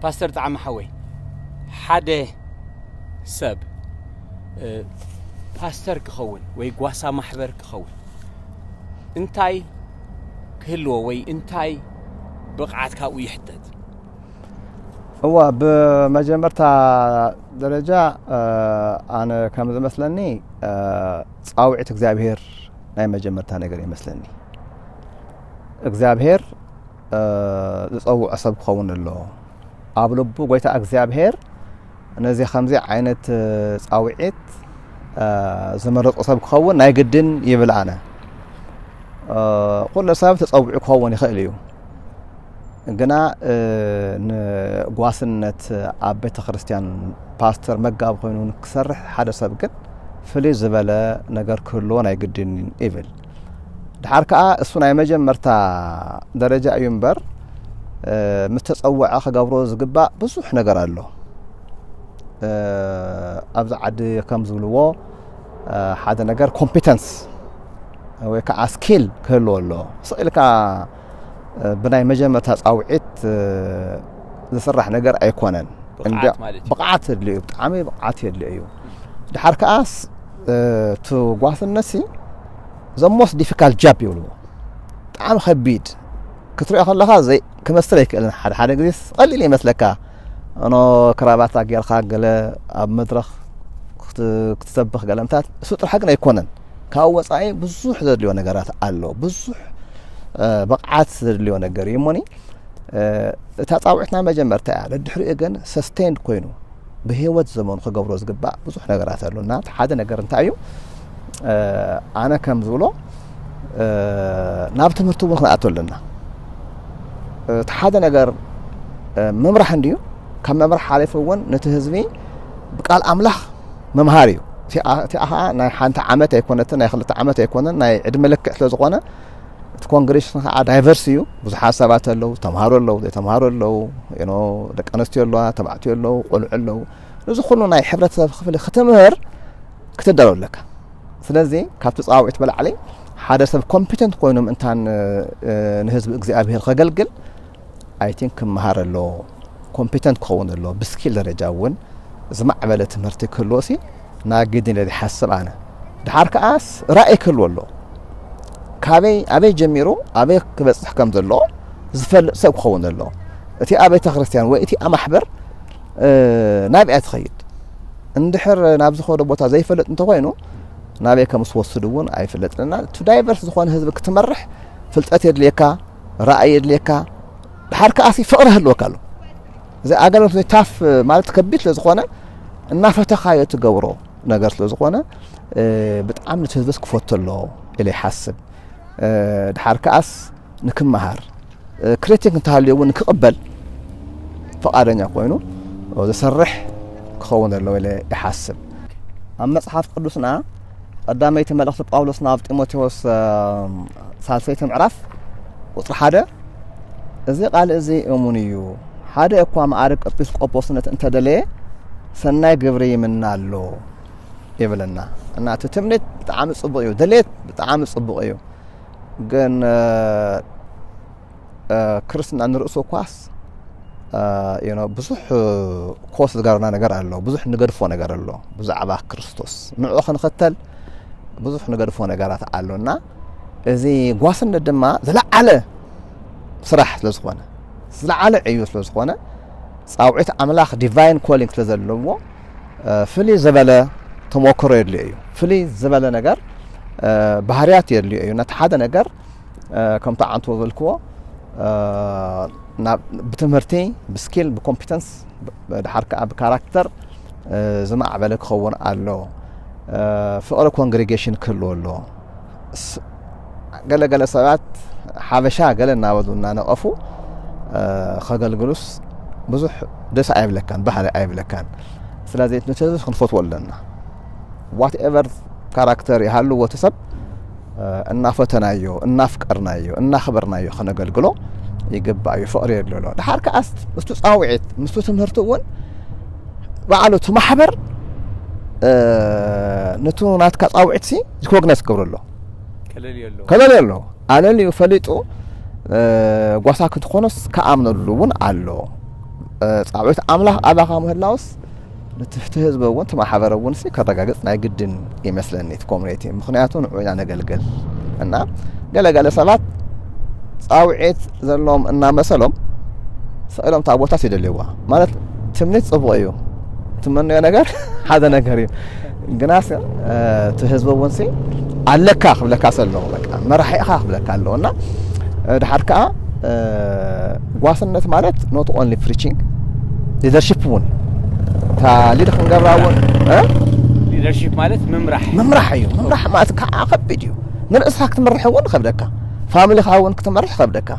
ፓስተር ጣዕመ ሓወይ፣ ሓደ ሰብ እ፣ ፓስተር ክኸውን ወይ ጓሳ ማሕበር ክኸውን እንታይ ክህልዎ ወይ እንታይ ብቕዓት ካብኡ ይሕተት? እዋ፣ ብመጀመርታ ደረጃ እ፣ ኣነ ከም ዝመስለኒ እ፣ ፃውዒት እግዚኣብሔር ናይ መጀመርታ ነገር ይመስለኒ። እግዚኣብሔር እ፣ ዝፀውዖ ሰብ ክኸውን ኣሎ። ኣብ ልቡ ጎይታ እግዚኣብሔር ነዚ ከምዚ ዓይነት እ፣ ፃውዒት እ፣ ዝመረፆ ሰብ ክኸውን ናይ ግድን ይብል ኣነ። እ፣ ኩሉ ሰብ ተፀዊዑ ክኸውን ይኽእል እዩ። ግና እ፣ ንጓስነት ኣብ ቤተ ክርስቲያን ፓስተር መጋቢ ኮይኑ ክሰርሕ ሓደ ሰብ ግን ፍልይ ዝበለ ነገር ክህልዎ ናይ ግድን ይብል። ድሓር ከኣ እሱ ናይ መጀመርታ ደረጃ እዩ እምበር እ፣ ምስ ተፀውዐ ክገብሮ ዝግባእ ብዙሕ ነገር ኣሎ። እ፣ ኣብዚ ዓዲ ከም ዝብልዎ እ፣ ሓደ ነገር ኮምፒተንስ ወይ ከዓ ስኪል ክህልዎ ኣሎ። ስቕ ኢልካ እ፣ ብናይ መጀመርታ ፃውዒት እ፣ ዝስራሕ ነገር ኣይኮነን። ብቕዓት እንዲያ- ማለት እዩ። ብቕዓት የድልዮ እዩ፣ ብጣዕሚ ብቕዓት የድልዮ እዩ። ድሓር ከኣስ እ፣ እቲ ጓስነት ሲ the most difficult job ይብልዎ። ብጣዕሚ ከቢድ ክትሪኦ ከለኻ ዘይ ክመስል ኣይክእልን። ሓደ ሓደ ግዜ ቀሊል ይመስለካ፣ እኖ ክራባታ ጌርካ ገለ ኣብ መድረኽ ክት- ክትሰብኽ ገለ ምታት፣ እሱ ጥራሕ ግን ኣይኮነን። ካብኡ ወፃኢ ብዙሕ ዘድልዮ ነገራት ኣሎ። ብዙሕ እ፣ ብቕዓት ዘድልዮ ነገር እዩ እሞኒ እ፣ እታ ፃውዒትና መጀመርታ እያ። ደድሕሪኡ ግን ሰስቴንድ ኮይኑ ብህይወት ዘመኑ ክገብሮ ዝግባእ ብዙሕ ነገራት ኣሎ። እና እቲ ሓደ ነገር እንታይ እዩ? እ፣ ኣነ ከም ዝብሎ እ፣ ናብ ትምህርቲ እውን ክንኣቱ ኣለና። እቲ ሓደ ነገር እ፣ ምምራሕ እንድዩ። ካብ ምምራሕ ሓሊፉ እውን ነቲ ህዝቢ ብቃል ኣምላኽ ምምሃር እዩ። እቲኣ እቲኣ ከዓ ናይ ሓንቲ ዓመት ኣይኮነትን፣ ናይ ክልተ ዓመት ኣይኮነን፣ ናይ ዕድመ ልክዕ ስለ ዝኾነ እቲ ኮንግሬሽን ከዓ ዳይቨርስ እዩ። ብዙሓት ሰባት ኣለዉ፣ ዝተምሃሩ ኣለዉ፣ ዘይተምሃሩ ኣለዉ፣ you know፣ ደቂ ኣንስትዮ ኣለዋ፣ ተባዕትዮ ኣለዉ፣ ቆልዑ ኣለዉ። ነዚ ኩሉ ናይ ሕብረተሰብ ክፍሊ ክትምህር ክትዳሎ ኣለካ። ስለዚ ካብቲ ፃውዒት ብላዕሊ ሓደ ሰብ ኮምፒተንት ኮይኑ ምእንታን እ፣ ንህዝቢ እግዚኣብሄር ከገልግል ኣይ ቲንክ ክመሃር ኣለዎ። ኮምፒተንት ክኸውን ኣለዎ። ብስኪል ደረጃ እውን ዝማዕበለ ትምህርቲ ክህልዎ ሲ ናግድን ኢለ ዝሓስብ ኣነ። ድሓር ከኣስ ራእይ ክህልዎ ኣለዎ። ካበይ ኣበይ ጀሚሩ ኣበይ ክበፅሕ ከም ዘለዎ ዝፈልጥ ሰብ ክኸውን ኣለዎ። እቲ ኣብ ቤተ ክርስቲያን ወይ እቲ ኣብ ማሕበር እ፣ ናብኣ ትኸይድ እንድሕር ናብ ዝኸዶ ቦታ ዘይፈልጥ እንተኮይኑ ናበይ ከም ዝወስድ እውን ኣይፍለጥንና። እቲ ዳይቨርስ ዝኾነ ህዝቢ ክትመርሕ ፍልጠት የድልየካ፣ ራእይ የድልየካ፣ ድሓር ከኣሲ ፍቕሪ ህልወካ ኣሎ። እዚ ኣገልግሎት ታፍ ማለት ከቢድ ስለ ዝኾነ እናፈተኻዮ ትገብሮ ነገር ስለ ዝኾነ እ፣ ብጣዕሚ ነቲ ህዝብስ ክፈቶ ኣለዎ ኢለ ይሓስብ። እ፣ ድሓር ከኣስ ንክመሃር እ፣ ክሪቲክ እንተሃልዩ እውን ንክቕበል ፍቓደኛ ኮይኑ ዝሰርሕ ክኸውን ኣለዎ ኢለ ይሓስብ። ኣብ መጽሓፍ ቅዱስና ቀዳመይቲ መልእኽቲ ጳውሎስ ናብ ጢሞቴዎስ እ፣ ሳልሰይቲ ምዕራፍ ቁጽሪ ሓደ እዚ ቃል እዚ እሙን እዩ፣ ሓደ እኳ መዓርግ ኤጲስቆጶስነት እንተደለየ ሰናይ ግብሪ ይምነ ኣሎ ይብለና። እና እቲ ትምኒት ብጣዕሚ ጽቡቕ እዩ፣ ድሌት ብጣዕሚ ጽቡቕ እዩ። ግን እ፣ እ፣ ክርስትና ንርእሱ እኳስ እ፣ you know፣ ብዙሕ ኮስ ዝጋርና ነገር ኣሎ፣ ብዙሕ ንገድፎ ነገር ኣሎ ብዛዕባ ክርስቶስ። ንዕኡ ክንኽተል ብዙሕ ንገድፎ ነገራት ኣሎ እና እዚ ጓስነት ድማ ዝለዓለ ስራሕ ስለ ዝኾነ፣ ዝለዓለ ዕዮ ስለ ዝኾነ ፃውዒት ኣምላኽ ዲቫይን ኮሊንግ ስለ ዘለዎ እ፣ ፍልይ ዝበለ ተሞክሮ የድልዮ እዩ። ፍልይ ዝበለ ነገር እ፣ ባህርያት የድልዮ እዩ። ነቲ ሓደ ነገር እ፣ ከምቲ ዓንቱ ዝበልክዎ እ፣ ናብ ብትምህርቲ ብስኪል ብኮምፒተንስ ብ- ድሓር ከዓ ብካራክተር እ፣ ዝማዕበለ ክኸውን ኣለዎ። እ፣ ፍቕሪ ኮንግሪጌሽን ክህልዎ ኣለዎ። ስ- ገለ ገለ ሰባት ሓበሻ ገለ እናበሉ እናነቐፉ እ፣ ከገልግሉስ ብዙሕ ደስ ኣይብለካን፣ ባህሪ ኣይብለካን። ስለዚ ነቲ ህዝቢ ክንፈትዎ ኣለና። ዋትኤቨር ካራክተር ይሃልዎ እቲ ሰብ እ፣ እናፈተናዮ እናፍቀርናዮ እናኽበርናዮ ከነገልግሎ ይግባእ እዩ። ፍቕሪ የድልዮ ኣሎ። ድሓር ከኣ ምስቱ ፃውዒት ምስቱ ትምህርቲ እውን ባዕሉ እቲ ማሕበር እ፣ ነቱ ናትካ ፃውዒት ሲ ሪኮግናይዝ ክገብሮ ኣሎ። ከለልዮ ኣለዎ። ከለልዮ ኣሎ። ኣለልዩ ፈሊጡ እ፣ ጓሳ ክትኾኖስ ከኣምነሉ እውን ኣሎ። ጻውዒት ኣምላኽ ኣባኻ ምህላውስ፣ ነቲ ህዝቢ እውን፣ እቲ ማሕበረ እውን ሲ ከረጋግጽ ናይ ግድን ይመስለኒ፣ እቲ ኮሚኒቲ። ምኽንያቱ ንዑ ኢና ነገልግል። እና ገለገለ ሰባት ጻውዒት ዘለዎም እናመሰሎም፣ ስቕ ኢሎም እታ ቦታ ይደልይዋ። ማለት፣ ትምኒት ጽቡቕ እዩ። ትመነዮ ነገር ሓደ ነገር እዩ። ግናስ፣ እ፣ እቲ ህዝቢ እውን ሲ ኣለካ ክብለካ ሰሎ፣ በቃ፣ መራሒ ኢኻ ክብለካ ኣለዎ። እና፣ እ፣ ድሓር ከኣ፣ እ፣ ጓስነት ማለት not only preaching፣ leadership እውን እዩ። እታ ሊድ ክንገብራ እውን፣ እ? ሊደርሺፕ ማለት ምምራሕ። ምምራሕ እዩ። ምምራሕ ማለት ከዓ ከቢድ እዩ። ንርእስኻ ክትመርሕ እውን ከብደካ፣ ፋሚሊኻ እውን ክትመርሕ ከብደካ።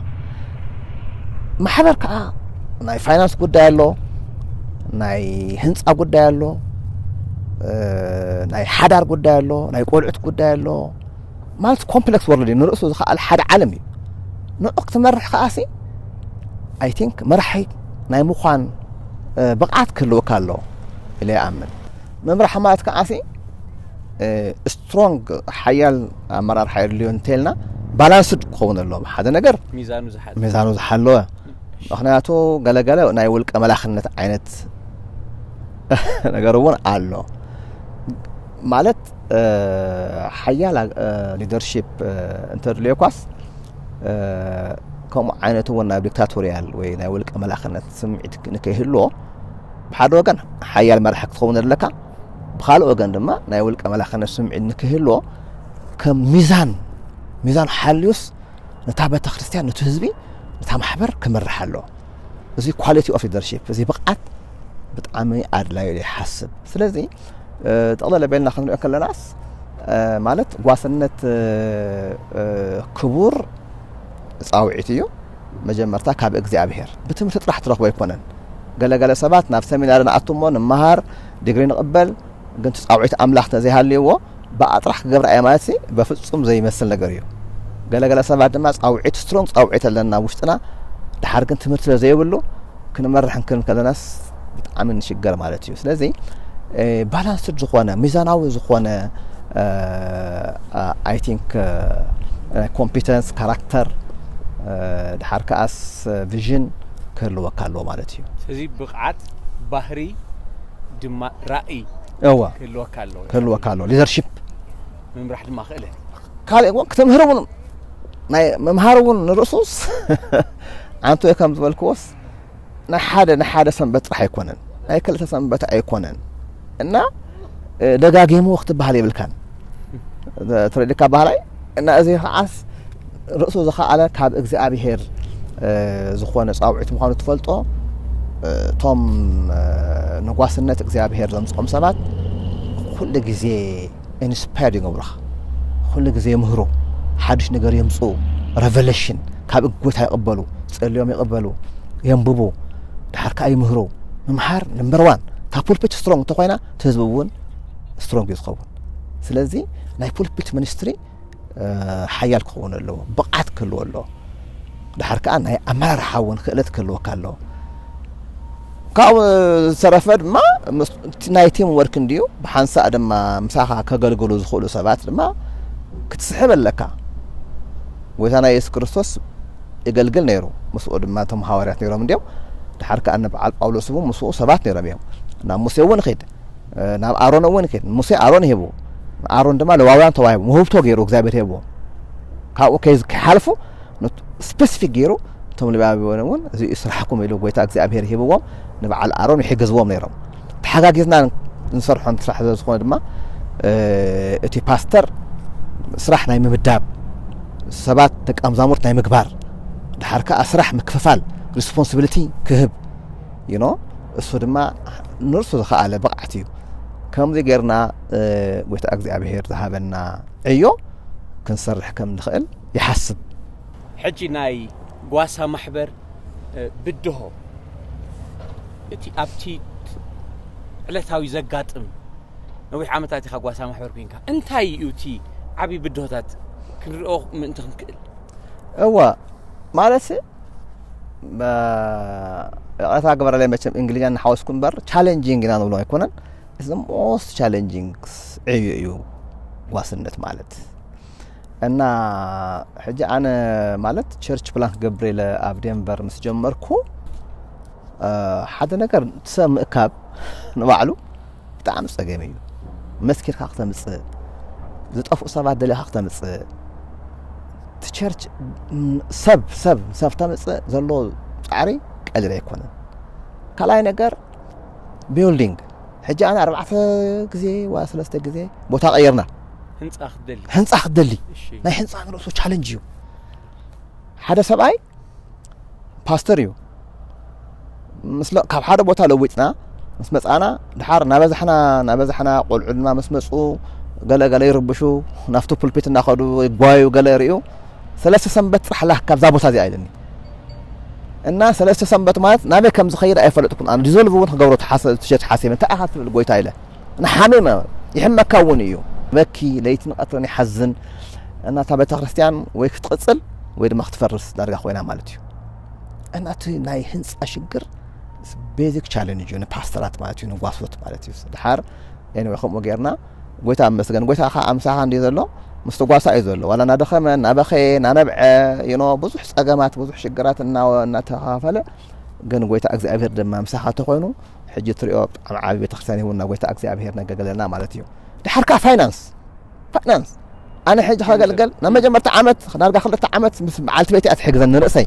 ማሕበር ከዓ ናይ ፋይናንስ ጉዳይ ኣሎ፣ ናይ ህንፃ ጉዳይ ኣሎ፣ እ፣ ናይ ሓዳር ጉዳይ ኣሎ፣ ናይ ቆልዑት ጉዳይ ኣሎ። ማለት ኮምፕሌክስ ወርልድ እዩ። ንርእሱ ዝኸኣለ ሓደ ዓለም እዩ። ንዑ ክትመርሕ ከኣሲ፣ I think፣ መራሒ ናይ ምዃን፣ እ፣ ብቕዓት ክህልወካ ኣሎ ኢለ ይኣምን። ምምራሕ ማለት ከኣሲ፣ እ፣ ስትሮንግ፣ ሓያል ኣመራርሓ የድልዮ እንተልና፣ ባላንስድ ክኸውን ኣለዎ። ሓደ ነገር ሚዛኑ ዝሓዘ። ሚዛኑ ዝሓለወ። ምኽንያቱ ገለገለ ናይ ውልቀ መላኽነት ዓይነት ነገር እውን ኣሎ። ማለት፣ እ፣ ሓያል፣ እ፣ ሊደርሺፕ፣ እ፣ እንተድልዮኳስ፣ እ፣ ከምኡ ዓይነት እውን ናብ ዲክታቶሪያል ወይ ናይ ውልቀ መላኽነት ስምዒት ንከይህልዎ፣ ብሓደ ወገን ሓያል መራሒ ክትኸውን ኣለካ፣ ብኻልእ ወገን ድማ ናይ ውልቀ መላኽነት ስምዒት ንከይህልዎ፣ ከም ሚዛን፣ ሚዛን ሓልዩስ ነታ ቤተ ክርስቲያን፣ ነቲ ህዝቢ፣ ነታ ማሕበር ክመርሕ ኣሎ። እዚ ኳሊቲ ኦፍ ሊደርሺፕ፣ እዚ ብቕዓት ብጣዕሚ ኣድላዩ ኢለ ይሓስብ። ስለዚ፣ እ፣ ጠቕለል ኣቢልና ክንሪኦ ከለናስ፣ እ፣ ማለት ጓስነት፣ እ፣ እ፣ ክቡር ጻውዒት እዩ። መጀመርታ ካብ እግዚኣብሔር ብትምህርቲ ጥራሕ ትረኽቦ ኣይኮነን። ገለገለ ሰባት ናብ ሰሚናሪ ንኣቱ እሞ ንመሃር፣ ዲግሪ ንቕበል፣ ግን እቲ ጻውዒት ኣምላኽ ተዘይሃልይዎ ብኣ ጥራሕ ክገብራ እየ ማለት ሲ በፍጹም ዘይመስል ነገር እዩ። ገለገለ ሰባት ድማ ጻውዒት፣ ስትሮንግ ጻውዒት ኣለና ውሽጥና፣ ድሓር ግን ትምህርቲ ስለ ዘይብሉ ክንመርሕ ክንክን ከለናስ ብጣዕሚ ንሽገር ማለት እዩ። ስለዚ፣ እ፣ ባላንስድ ዝኾነ፣ ሚዛናዊ ዝኾነ፣ እ፣ እ፣ I think፣ እ፣ ኮምፒተንስ፣ ካራክተር፣ እ፣ ድሓር ከኣስ ቪዥን ክህልወካ ኣለዎ ማለት እዩ። ስለዚ ብቕዓት፣ ባህሪ፣ ድማ ራእይ እወ፣ ክህልወካ ኣለዎ። ክህልወካ ኣለዎ። ሊደርሺፕ ምምራሕ ድማ ክእለ። ካልእ እውን ክትምህር እውን ናይ ምምሃር እውን ንርእሱስ ኣንተ ከም ዝበልክዎስ ናይ ሓደ፣ ናይ ሓደ ሰንበት ጥራሕ ኣይኮነን፣ ናይ ክልተ ሰንበት ኣይኮነን። እና፣ እ፣ ደጋጊምዎ ክትበሃል የብልካን። ትረድካ ባህላይ? እና እዚ ከዓስ ርእሱ ዝኸኣለ ካብ እግዚኣብሔር፣ እ፣ ዝኾነ ጻውዒት ምዃኑ ትፈልጦ። እ፣ እቶም፣ እ፣ ንጓስነት እግዚኣብሔር ዘምጽኦም ሰባት ኩሉ ግዜ ኢንስፓየር ይገብሩኻ። ኩሉ ግዜ ይምህሩ፣ ሓድሽ ነገር የምጽኡ። ሬቨሌሽን ካብ ጎይታ ይቕበሉ፣ ጸልዮም ይቕበሉ፣ የንብቡ፣ ድሓር ከኣ ይምህሩ። ምምሃር ነምበር ዋን። እታ ፑልፒት ስትሮንግ እንተኾይና፣ እቲ ህዝቢ እውን ስትሮንግ እዩ ዝኸውን። ስለዚ ናይ ፑልፒት ሚኒስትሪ፣ እ፣ ሓያል ክኸውን ኣለዎ፣ ብቕዓት ክህልዎ ኣለዎ። ድሓር ከኣ ናይ ኣመራርሓ እውን ክእለት ክህልወካ ኣለዎ። ካብኡ ዝተረፈ ድማ ምስ-፣ እቲ ናይ ቲም ወርክ እንድዩ፣ ብሓንሳእ ድማ ምሳኻ ከገልግሉ ዝኽእሉ ሰባት ድማ ክትስሕብ ኣለካ። ጎይታና የሱስ ክርስቶስ የገልግል ነይሩ፣ ምስኡ ድማ እቶም ሃዋርያት ነይሮም እንድዮም። ድሓር ከኣ ንበዓል ጳውሎስ እውን ምስኡ ሰባት ነይሮም እዮም። ናብ ሙሴ እውን ኺድ፣ ናብ ኣሮን እውን ኺድ። ሙሴ ኣሮን ሂቡ፣ ኣሮን ድማ ለዋውያን ተዋሂቡ፣ ውህብቶ ገይሩ እግዚኣብሔር ሂብዎ። ካብኡ ከይዝ-፣ ከይሓልፉ ነቱ ስፔሲፊክ ገይሩ እቶም ለዋውያን እውን እዚ እዩ ስራሕኩም ኢሉ ጎይታ እግዚኣብሔር ሂብዎም፣ ንበዓል ኣሮን ይሕግዝዎም ነይሮም። ተሓጋጊዝና ንሰርሖም ስራሕ ስለ ዝኾነ ድማ፣ እ፣ እቲ ፓስተር ስራሕ ናይ ምምዳብ፣ ሰባት ደቀ መዛሙርት ናይ ምግባር፣ ድሓር ከኣ ስራሕ ምክፍፋል፣ ሪስፖንሲቢሊቲ ክህብ፣ you know፣ እሱ ድማ ንርሱ ዝኸኣለ ብቕዓት እዩ። ከምዚ ጌርና፣ እ፣ ጎይታ እግዚኣብሔር ዝሃበና ዕዮ ክንሰርሕ ከም ንኽእል ይሓስብ። ሕጂ ናይ ጓሳ ማሕበር፣ እ፣ ብድሆ፣ እቲ ኣብቲ ዕለታዊ ዘጋጥም፣ ነዊሕ ዓመታት ኢኻ ጓሳ ማሕበር ኮይንካ፣ እንታይ እዩ እቲ ዓብዪ ብድሆታት ክንሪኦ ምእንቲ ክንክእል? እወ፣ ማለት፣ እ፣ ይቕረታ ግበረለይ፣ መቸም እንግሊዝኛ እናሓወስኩ እምበር፣ ቻሌንጂንግ ኢና ንብሎ ኣይኮነን። It's the most challenging ዕዮ እዩ ጓስነት ማለት። እና ሕጂ ኣነ፣ ማለት፣ ቸርች ፕላንት ክገብር ኢለ ኣብ ዴንቨር ምስ ጀመርኩ፣ ሓደ ነገር ሰብ ምእካብ ንባዕሉ ብጣዕሚ ጸገም እዩ። መስኪርካ ክተምጽእ፣ ዝጠፍኡ ሰባት ደሊኻ ክተምጽእ፣ እቲ ቸርች ሰብ ሰብ ሰብ ተምጽእ ዘሎ ጻዕሪ ቀሊል ኣይኮነን። ካልኣይ ነገር ቢልዲንግ፣ ሕጂ ኣነ ኣርባዕተ ግዜ ዋ ሰለስተ ግዜ ቦታ ቀይርና። ህንፃ ክትደሊ ህንፃ ክትደሊ እሺ ናይ ህንፃ ንርእሱ ቻለንጅ እዩ። ሓደ ሰብኣይ ፓስተር እዩ። ምስ ለ- ካብ ሓደ ቦታ ለዊጥና ምስ መፃና ድሓር እናበዛሕና እናበዛሕና ቆልዑ ድማ ምስ መፁ ገለ ገለ ይርብሹ፣ ናብቲ ፑልፒት እናኸዱ ይጓዩ፣ ገለ ይርእዩ። ሰለስተ ሰንበት ጥራሕ ላክ ካብዛ ቦታ እዚኣ ኢለኒ። እና ሰለስተ ሰንበት ማለት ናበይ ከም ዝኸይድ ኣይፈለጥኩን። ኣነ ዲዞልቭ እውን ክገብሮ ተሓሰ- ትሸት ሓሲበ እንታይ ኢኻ ትብል ጎይታ ኢለ። ንሓሚመ ይሕመካ እውን እዩ። በኪ ለይትን ቀትርን ይሓዝን። እና እታ ቤተክርስትያን ወይ ክትቕፅል ወይ ድማ ክትፈርስ ዳርጋ ኮይና ማለት እዩ። እና እቲ ናይ ህንፃ ሽግር ቤዚክ ቻለንጅ እዩ ንፓስተራት ማለት እዩ፣ ንጓሶት ማለት እዩ። ድሓር ኤኒወ ከምኡ ጌርና ጎይታ ኣመስገን። ጎይታ ከዓ ኣምሳኻ እንዲ ዘሎ ምስቲ ጓሳ እዩ ዘሎ። ዋላ እናደኸመ እናበኸየ እናነብዐ ይኖ ብዙሕ ፀገማት ብዙሕ ሽግራት እናተኻፈለ ግን ጎይታ እግዚኣብሔር ድማ ምሳኻ ተኾይኑ ሕጂ ትሪኦ ብጣዕሚ ዓብዪ ቤተክርስትያን ይሁንና ጎይታ እግዚኣብሔር ነገገለና ማለት እዩ። ድሓር ከዓ ፋይናንስ ፋይናንስ ኣነ ሕጂ ከገልገል ናብ መጀመርታ ዓመት ዳርጋ ክልተ ዓመት ምስ በዓልቲ ቤት እያ ትሕግዘን ንርእሰይ።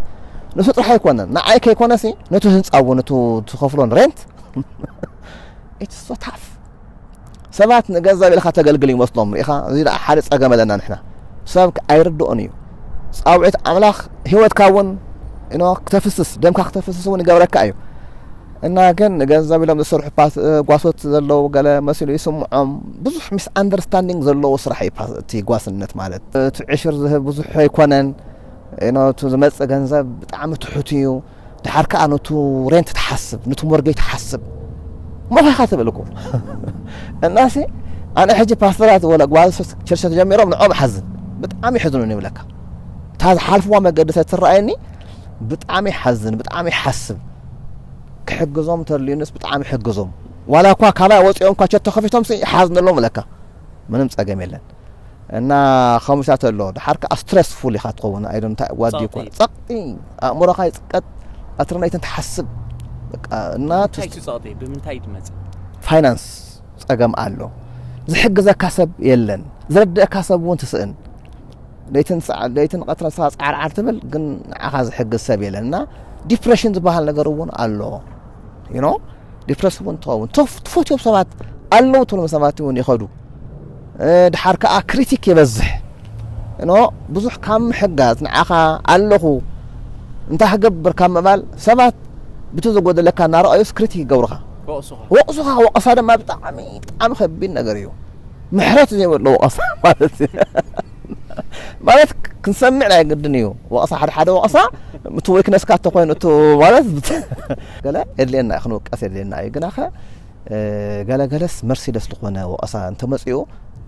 ንሱ ጥራሕ ኣይኮነን ንዓይ ከይኮነሲ ነቱ ህንፃ እውን እቱ ትኸፍሎን ሬንት ኢትስ ሶ ታፍ። ሰባት ንገንዘብ ኢልካ ተገልግል ይመስሎም። ሪኢኻ እዚ ደኣ ሓደ ጸገም ኣለና ንሕና። ሰብ ከ- ኣይርድኦን እዩ። ጻውዒት ኣምላኽ ህይወትካ እውን ኢኖ ክተፍስስ ደምካ ክተፍስስ እውን ይገብረካ እዩ። እና ግን ንገንዘብ ኢሎም ዝሰርሑ ፓስ- እ፣ ጓሶት ዘለዉ ገለ መሲሉ ይስምዖም። ብዙሕ ሚስ ኣንደርስታንዲንግ ዘለዎ ስራሕ እዩ ፓስ- እቲ ጓስነት ማለት። እቲ ዕሽር ዝህብ ብዙሕ ኣይኮነን። ኢኖ እቲ ዝመጽእ ገንዘብ ብጣዕሚ ትሑት እዩ። ድሓር ከኣ ነቱ ሬንት ትሓስብ፣ ነቱ ሞርጌጅ ትሓስብ። ሞኻኻ ትብል እኮ። እናሲ ኣነ ሕጂ ፓስተራት ወላ ጓል ቸርች ተጀሚሮም ንዖም ሓዝን። ብጣዕሚ ይሕዝኑኒ ይብለካ። እታ ዝሓልፍዋ መገዲ ተትረኣየኒ ብጣዕሚ ይሓዝን፣ ብጣዕሚ ይሓስብ። ክሕግዞም ተልዩንስ ብጣዕሚ ይሕግዞም። ዋላ እኳ ካባይ ወፂኦም እኳ ቸት ተኸፊቶም ሲ ይሓዝነሎም ይብለካ። ምንም ጸገም የለን። እና ኸምሻት ኣሎ ድሓር ከኣ ስትረስፉል ኢኻ ትኸውን። ኣይ ዶንት ዋዲ እኳ ጸቕጢ። ጸቕጢ ኣእምሮኻ ይጽቀጥ። ኣትርናይትን ትሓስብ በቃ። እና እንታይ እዩ ጸቕጢ ብምንታይ እዩ ትመጽእ? ፋይናንስ ጸገም ኣሎ። ዝሕግዘካ ሰብ የለን። ዝረድእካ ሰብ እውን ትስእን። ለይትን ሰዓ- ለይትን ቀትርን ሰዓ ጻዕርዓር ትብል ግን ንዓኻ ዝሕግዝ ሰብ የለን። እና ዲፕሬሽን ዝበሃል ነገር እውን ኣሎ። ዩ ኖ ዲፕረስ እውን ትኸውን። ትፍ- ትፈትዮም ሰባት ኣለዉ ትብሎም ሰባት እውን ይኸዱ። እ፣ ድሓር ከኣ ክሪቲክ ይበዝሕ። ኖ ብዙሕ ካብ ምሕጋዝ ንዓኻ ኣለኹ እንታይ ክገብር ካብ ምባል ሰባት ብቲ ዝጎደለካ እናረኣዩስ ክሪቲክ ይገብሩኻ። ወቕሱኻ ወቕሱኻ። ወቐሳ ድማ ብጣዕሚ ብጣዕሚ ከቢድ ነገር እዩ። ምሕረት ዘይብሉ ወቐሳ ማለት እዩ። ማለት ክንሰምዕ ናይ ግድን እዩ። ወቐሳ ሓደ ሓደ ወቐሳ እቲ ዊክነስካ እንተኾይኑ እቲ ማለት ገለ የድልየና እዩ፣ ክንውቀስ የድልየና እዩ። ግናኸ እ፣ ገለ ገለስ መርሲለስ ዝኾነ ወቐሳ እንተመፅኡ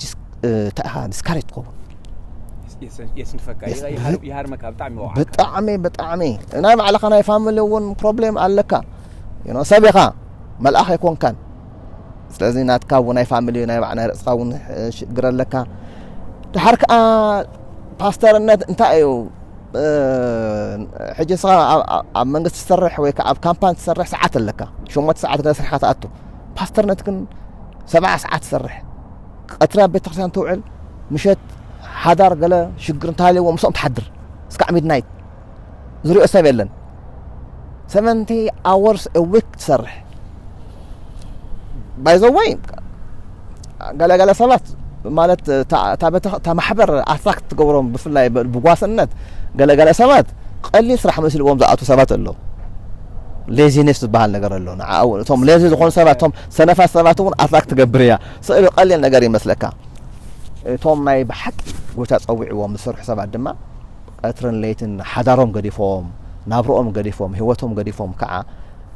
ዲስ- እ፣ እንታይ ኢኻ ዲስካሬጅ ትኸውን። የስ- የስንፈካ የስ- ይሃር- ይሃርመካ ብጣዕሚ ይወቕዓካ። ብጣዕሚ ብጣዕሚ ናይ ባዕልኻ ናይ ፋሚሊ እውን ፕሮብሌም ኣለካ። ዩ ኖ ሰብ ኢኻ መልኣኽ ኣይኮንካን። ስለዚ ናትካ እውን ናይ ፋሚሊ ናይ ባዕ ናይ ርእስኻ እውን እ፣ ሽግር ኣለካ። ድሓር ከዓ ፓስተርነት እንታይ እዩ? እ፣ ሕጂ ንስኻ ኣብ- ኣብ- ኣብ መንግስቲ ትሰርሕ ወይ ከዓ ኣብ ካምፓኒ ትሰርሕ ሰዓት ኣለካ። ሸሞንተ ሰዓት ገለ ስርሕካ ትኣቱ። ፓስተርነት ግን ሰብዓ ሰዓት ትሰርሕ። ቀትሪ ኣብ ቤተክርስትያን ትውዕል፣ ምሸት ሓዳር ገለ ሽግር እንተሃልይዎ ምስኦም ትሓድር እስካዕ ሚድናይት። ዝሪኦ ሰብ የለን። ሰቨንቲ ኣወርስ ዊክ ትሰርሕ። ባይ ዘ ወይ ገለገለ ሰባት ማለት እታ እታ ቤተ- እታ ማሕበር ኣትራክት ትገብሮም ብፍላይ ብ- ብጓስነት ገለገለ ሰባት ቀሊል ስራሕ መሲልዎም ዝኣቱ ሰባት ኣለዉ። ሌዚነስ ዝበሃል ነገር ኣሎ። ንዓ እውን እቶም ሌዚ ዝኾኑ ሰባት እቶም ሰነፋት ሰባት እውን ኣትራክት ትገብር እያ። ስእሊ ቀሊል ነገር ይመስለካ። እቶም ናይ ብሓቂ ጎይታ ጸዊዕዎም ዝሰርሑ ሰባት ድማ ቀትርን ለይትን ሓዳሮም ገዲፎም ናብርኦም ገዲፎም ህይወቶም ገዲፎም ከዓ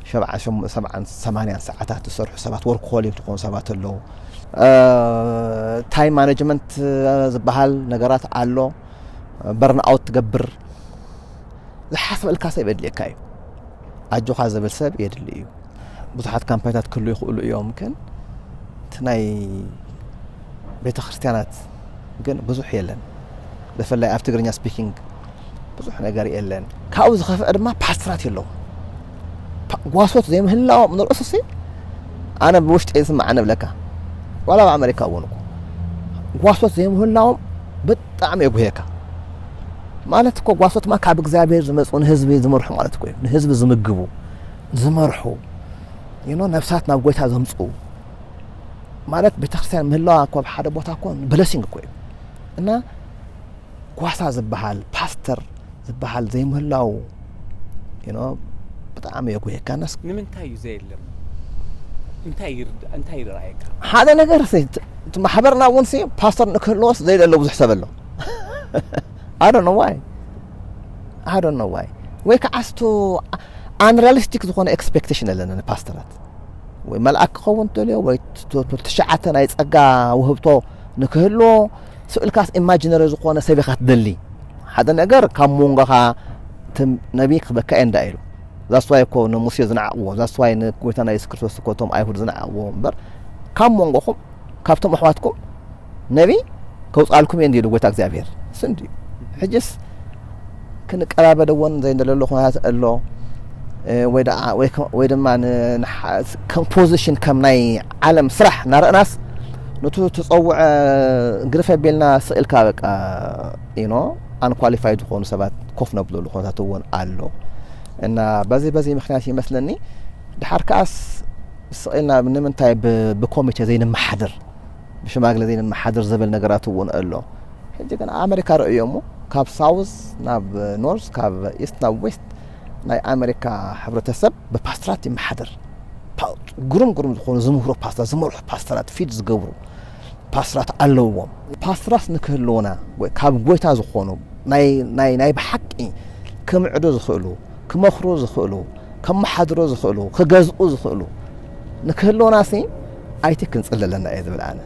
ሸብዓ ሸም- ሰብዓን ሰማንያን ሰዓታት ዝሰርሑ ሰባት ወርክሆሊክ ዝኾኑ ሰባት ኣለዉ። እ፣ ታይም ማኔጅመንት ዝበሃል ነገራት ኣሎ። በርንኣውት ትገብር። ዝሓስበልካ ሰብ የድልየካ እዩ። ኣጆኻ ዝብል ሰብ የድሊ እዩ። ብዙሓት ካምፓኒታት ክህሉ ይኽእሉ እዮም፣ ግን እቲ ናይ ቤተ ክርስቲያናት ግን ብዙሕ የለን። ብፍላይ ኣብ ትግርኛ ስፒኪንግ ብዙሕ ነገር የለን። ካብኡ ዝኸፍአ ድማ ፓስተራት የለዉ። ፓ- ጓሶት ዘይምህላዎም ንርእስሲ ኣነ ብውሽጢ ዝስምዓኒ እብለካ። ዋላ ኣብ ኣመሪካ እውን እኮ ጓሶት ዘይምህላዎም ብጣዕሚ የጉህየካ። ማለት እኮ ጓሶት ማ ካብ እግዚኣብሔር ዝመፁ ንህዝቢ ዝመርሑ ማለት እኮ እዩ። ንህዝቢ ዝምግቡ፣ ዝመርሑ፣ you know፣ ነፍሳት ናብ ጎይታ ዘምፅኡ ማለት ቤተክርስትያን ምህላዋ እኮ ኣብ ሓደ ቦታ እኮ ብለሲንግ እኮ እዩ። እና ጓሳ ዝበሃል ፓስተር ዝበሃል ዘይምህላው፣ you know፣ ብጣዕሚ የጉህየካናስ። ንምንታይ እዩ ዘየለም? እንታይ ይርዳ እንታይ ይረኣየካ? ሓደ ነገር ሲ፣ እቲ ማሕበርና እውን ሲ ፓስተር ንክህልዎስ ዘይደሎ ብዙሕ ሰብ ኣሎ። I don't know why. I don't know why. ወይ ከዓ ስቱ ኣንሪያሊስቲክ ዝኾነ ኤክስፔክቴሽን ኣለና ንፓስተራት። ወይ መልኣክ ክኸውን ትደልዮ ወይ ት- ት- ትሽዓተ ናይ ጸጋ ውህብቶ ንክህልዎ ስእልካስ ኢማጂነሪ ዝኾነ ሰብ ኢኻ ትደሊ። ሓደ ነገር ካብ መንጎኻ እቲ ነቢ ክበካ እየ እንዳ ኢሉ። ዛስዋይ እኮ ንሙሴ ዝነዓቕዎ፣ ዛስዋይ ንጎይታና የሱስ ክርስቶስ እኮ እቶም ኣይሁድ ዝነዓቕዎ እምበር ካብ መንጎኹም ካብቶም ኣሕዋትኩም ነቢ ከውፅኣልኩም እየ እንዲሉ ጎይታ እግዚኣብሔር ስንዲ። ሕጅስ ክንቀራበደዎን ዘይንደለሉ ኩነታት ኣሎ። ወይ ደኣ ወይ ከ- ወይ ድማ ን- ንሓ- ከም ፖዚሽን ከም ናይ ዓለም ስራሕ እናረእናስ ነቱ ተፀውዐ ግርፍ ኣቢልና ስቕ ኢልካ በቃ ኢኖ ኣንኳሊፋይድ ዝኾኑ ሰባት ኮፍ ነብለሉ ኩነታት እውን ኣሎ። እና በዚ በዚ ምክንያት ይመስለኒ ድሓር ከኣስ ስቕ ኢልና ንምንታይ ብ- ብኮሚቴ ዘይንመሓድር ብሽማግለ ዘይንመሓድር ዝብል ነገራት እውን ኣሎ። ሕጂ ግን ኣመሪካ ረእዮ እሞ ካብ ሳውዝ ናብ ኖርዝ ካብ ኢስት ናብ ዌስት ናይ ኣመሪካ ሕብረተሰብ ብፓስተራት ይመሓደር። ፓ- ግሩም ግሩም ዝኾኑ ዝምህሩ ፓስተራት ዝመርሑ ፓስተራት ፊድ ዝገብሩ ፓስተራት ኣለዎም። ፓስተራት ንክህልውና ወይ ካብ ጎይታ ዝኾኑ ናይ ናይ ናይ ብሓቂ ክምዕዱ ዝኽእሉ ክመኽሩ ዝኽእሉ ከመሓድሩ ዝኽእሉ ክገዝኡ ዝኽእሉ ንክህልውና ሲ ኣይቲ ክንፅል ኣለና እየ ዝብል ኣነ።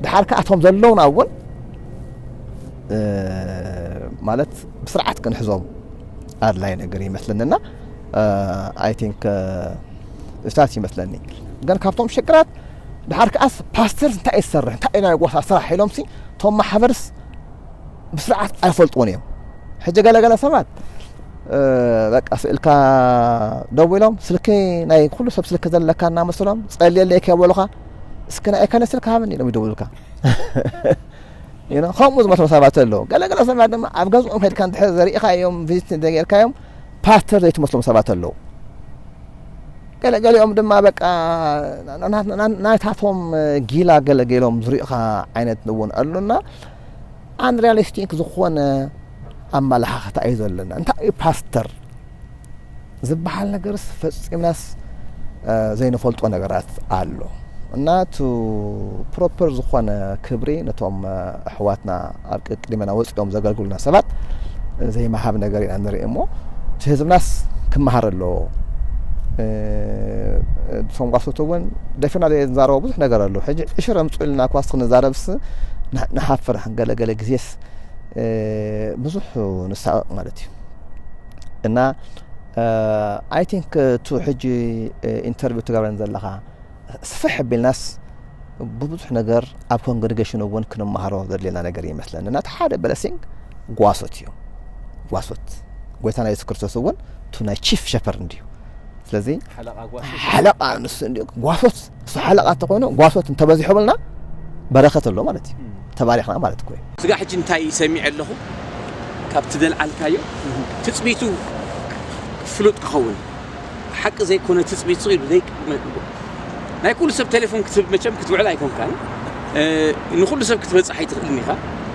ድሓር ከኣቶም ዘለውና እውን ማለት ብስርዓት ክንሕዞም ኣድላይ ነገር ይመስለንና። ኣይ ቲንክ እሳት ይመስለኒ። ግን ካብቶም ሽግራት ድሓር ከኣስ ፓስተር እንታይ ይሰርሕ እንታይ ናይ ጎሳ ስራሕ ኢሎም ሲ ቶም ማሕበርስ ብስርዓት ኣይፈልጥዎን እዮም። ሕጂ ገለገለ ሰባት በቃ ስእልካ ደዊሎም ስልኪ ናይ ኩሉ ሰብ ስልኪ ዘለካ እናመስሎም ጸልየለይ ከበሉኻ እስኪ ናይ ከነ ስልኪ ሃብኒ ኢሎም ይደውሉልካ። ከምኡ ዝመስሎ ሰባት ኣለዉ። ገለገለ ሰባት ድማ ኣብ ገዝኦም ከድካ እንድሕር ዘሪእኻዮም ቪዚት እንተጌርካዮም ፓስተር ዘይትመስሎም ሰባት ኣለዉ። ገለገሊኦም ድማ በቃ ናታቶም ጊላ ገለገሎም ዝሪእኻ ዓይነት እውን ኣሉና። ኣንሪያሊስቲክ ዝኾነ ኣመለኻኽታ እዩ ዘለና። እንታይ እዩ ፓስተር ዝበሃል ነገርስ ፈጺምናስ ዘይንፈልጦ ነገራት ኣሎ እና ቱ ፕሮፐር ዝኾነ ክብሪ ነቶም ኣሕዋትና ኣብ ቅድሜና ወፂኦም ዘገልግሉና ሰባት ዘይመሃብ ነገር ኢና ንርኢ እሞ እቲ ህዝብናስ ክመሃር ኣለዎ። ብቶም ጓሶት እውን ደፊና ዘይንዛረቦ ብዙሕ ነገር ኣሎ። ሕጂ ዕሽር ኣምፅኡ ኢልና ኳስ ክንዛረብስ ንሓፍር ገለገለ ግዜስ ብዙሕ ንሳቐቕ ማለት እዩ እና ኣይ ቲንክ ቱ ሕጂ ኢንተርቪው ትገብረን ዘለኻ ስፍሕ ኣቢልናስ ብብዙሕ ነገር ኣብ ኮንግሪጌሽን እውን ክንመሃሮ ዘድልየና ነገር ይመስለኒ እና እቲ ሓደ ብለሲንግ ጓሶት እዩ። ጓሶት ጎይታና የሱስ ክርስቶስ እውን ቱ ናይ ቺፍ ሸፐርድ እንድዩ። ስለዚ ሓለቓ ንሱ እንድዩ። ጓሶት እሱ ሓለቓ እንተኮይኑ ጓሶት እንተበዚሖምልና በረከት ኣሎ ማለት እዩ። ተባሪኽና ማለት እኮ እዩ። ስጋ ሕጂ እንታይ ሰሚዐ ኣለኹ ካብቲ ዘልዓልካዮ ትፅቢቱ ፍሉጥ ክኸውን ሓቂ ዘይኮነ ትፅቢት ስቕ ኢሉ ዘይ ናይ ኩሉ ሰብ ቴሌፎን ክትህብ መቸም ክትውዕል ኣይኮንካን። ንኩሉ ሰብ ክትበፅሕ ኣይትኽእልን ኢኻ።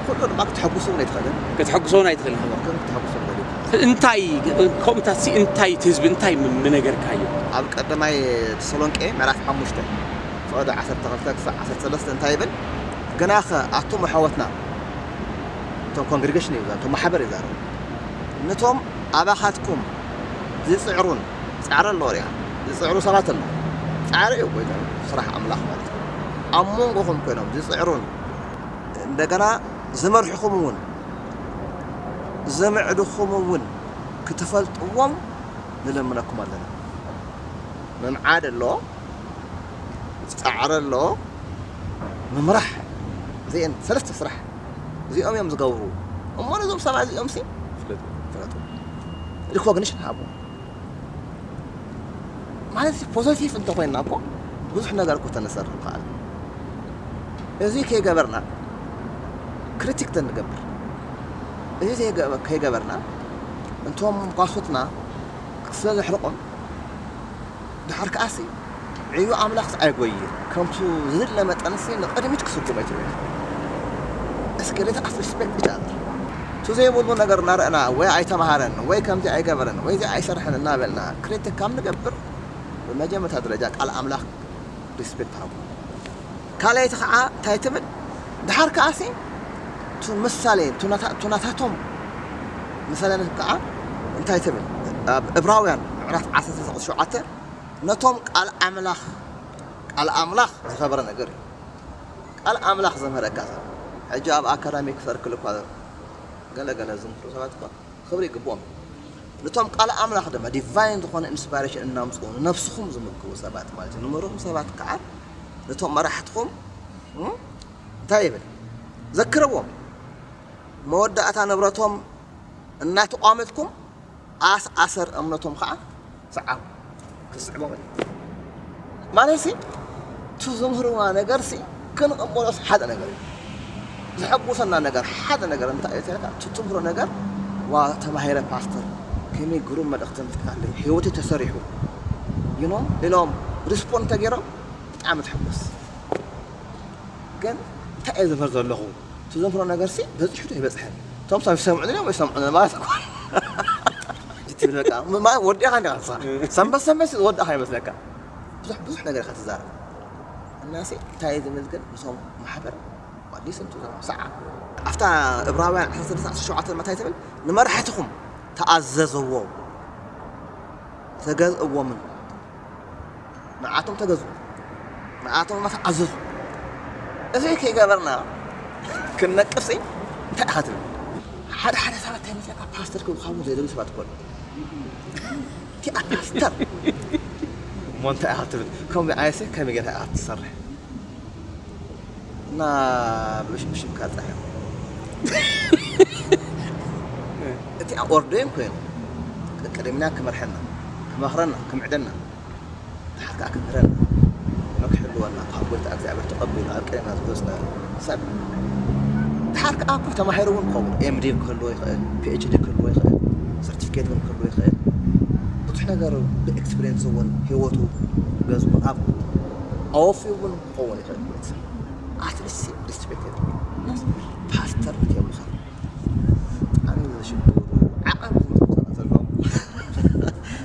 ኩሉ ድማ ክትሐጉሶ እውን ኣይትኽእልን። ክትሐጉሶ እውን ኣይትኽእልን። ከም ክትሐጉሶ ትኽእል። እንታይ ከምኡታት ሲ እንታይ እቲ ህዝቢ እንታይ ምነገርካዮ? ኣብ ቀዳማይ ተሰሎንቄ ምዕራፍ ሓሙሽተ ፍቐዶ ዓሰርተ ክልተ ክሳዕ ዓሰርተ ሰለስተ እንታይ ይብል? ግናኸ ኣቱም ኣሕዋትና እቶም ኮንግሪጌሽን እዩ እቶም ማሕበር እዩ ዛረቡ። ነቶም ኣባኻትኩም ዝፅዕሩን ፃዕሪ ኣለዎ ሪኣ ዝፅዕሩ ሰባት ኣለዉ። ፃዕሪ እዩ ጎይታ ስራሕ ኣምላኽ ማለት እዩ። ኣብ መንጎኹም ኮይኖም ዝፅዕሩን እንደገና ዝመርሕኹም እውን ዝምዕድኹም እውን ክትፈልጥዎም ንለምነኩም ኣለና። ምምዓድ ኣሎ፣ ፃዕሪ ኣሎ፣ ምምራሕ እዚአን ሰለስተ ስራሕ እዚኦም እዮም ዝገብሩ። እሞ ነዞም ሰባት እዚኦም ሲ ፍለጡ፣ ሪኮግኒሽን ሃቡ። ማለት ፖዘቲቭ እንተኮይንና እኮ ብዙሕ ነገር እኮ ተነሰርሕ ንኽእል። እዚ ከይገበርና ክሪቲክ ተንገብር፣ እዚ ዘይገ- ከይገበርና እንቶም ጓሶትና ስለ ዘሕርቆም ድሓር ከኣሲ ዕዩ ኣምላኽ ኣይጎይን ከምቱ ዝድለ መጠንሲ ንቕድሚት ክስጉም ኣይትብል። እስኪ let us respect each other። ቱ ዘይብሉ ነገር እናረእና ወይ ኣይተምሃረን ወይ ከምዚ ኣይገበረን ወይ እዚ ኣይሰርሐን እናበልና ክሪቲክ ካብ ንገብር ብመጀመርታ ደረጃ ቃል ኣምላኽ ሪስፔክት ሃቡ። ካልኣይቲ ከዓ እንታይ ትብል ድሓር ከኣሲ ቱ ምሳሌ ቱ ናታ- ቱ ናታቶም ምሳሌ ከዓ እንታይ ትብል ኣብ እብራውያን ምዕራፍ ዓሰርተ ቁፅሪ ሸውዓተ ነቶም ቃል ኣምላኽ ቃል ኣምላኽ ዝኸበረ ነገር እዩ። ቃል ኣምላኽ ዘምህረካ ሰብ ሕጂ ኣብ ኣካዳሚክ ሰርክል እኳ ገለገለ ዝምህሩ ሰባት እኳ ክብሪ ይግብኦም። ነቶም ቃል ኣምላኽ ድማ ዲቫይን ዝኾነ ኢንስፓይሬሽን እናምፅኡ ንነብስኹም ዝምግቡ ሰባት ማለት እዩ። ንምርኹም ሰባት ከዓ ነቶም መራሕትኹም እንታይ ይብል ዘክርዎም። መወዳእታ ንብረቶም እናተቋመትኩም ኣስ ኣሰር እምነቶም ከዓ ሰዓቡ። ክስዕቦም ማለት ሲ ቱ ዝምህርና ነገር ሲ ክንቕበሎስ ሓደ ነገር እዩ። ዘሐጉሰና ነገር ሓደ ነገር እንታይ እዩ ተልካ ቱ ትምህሮ ነገር ዋ ተማሂረ ፓስተር ከመይ ግሩም መልእኽቲ ምትካለ ህይወት ተሰሪሑ you know ኢሎም ሪስፖንድ ተገይሮም ብጣዕሚ ትሕጎስ። ግን እንታይ እየ ዝምህር ዘለኹ ትዘምሮ ነገር ሲ በፂሑ ዶ ይበፅሐን እቶም ሰብ ይሰምዑ እዮም ይሰምዑ ማለት እኮ ትብል በቃ ማለት ወዲእኻ እንዲኻ ንስኻ ሰንበት ሰንበት ዝወዳእኻ ይመስለካ ብዙሕ ብዙሕ ነገር ኢኻ ትዛረብ እና ሲ እንታይ ዝብል ግን ምስም ማሕበር ሊስን ቱ ሰዓ ኣብታ እብራውያን 13 መታይ ትብል ንመራሕትኹም ተኣዘዝዎም ተገዝእዎምን ንዓቶም ተገዙ ንዓቶም ድማ ተኣዘዙ እዚ ከይገበርና ክንነቅፍ እንታይ ኢኻ ትብል ሓደ ሓደ ሰባት እንታይ መስለካ ፓስተር ክብሉ ዘይደሉ ሰባት እኮ እቲኣ ፓስተር እሞ እንታይ ኢኻ ትብል ከምዚ ዓይነሰ ከመይ ጌርካ ኢኻ ትሰርሕ እና ብሽምሽምካ ጸሐ እቲኣ ኦርደን ኮይኑ ቅድሚና ክመርሐና ክመኽረና ክምዕደና ድሓር ከዓ ክምህረና ንመክሕልወና ካብ ጎይታ እግዚኣብሔር ተቐቢሉ ኣብ ቅድሚና ዝወፀ ሰብ ድሓር ከዓ እኮ ተማሂሩ እውን ክኸውን ኤምዲ ክህልዎ ይኽእል ፒኤችዲ ክህልዎ ይኽእል ሰርቲፊኬት እውን ክህልዎ ይኽእል ብዙሕ ነገር ብኤክስፒሪንስ እውን ህይወቱ ገዝኡ ኣብ ኣወፊ እውን ክኸውን ይኽእል ማለት ኣትሊስት ሪስፔክት ፓስተር እዮም ዓቐብ ዘለዎም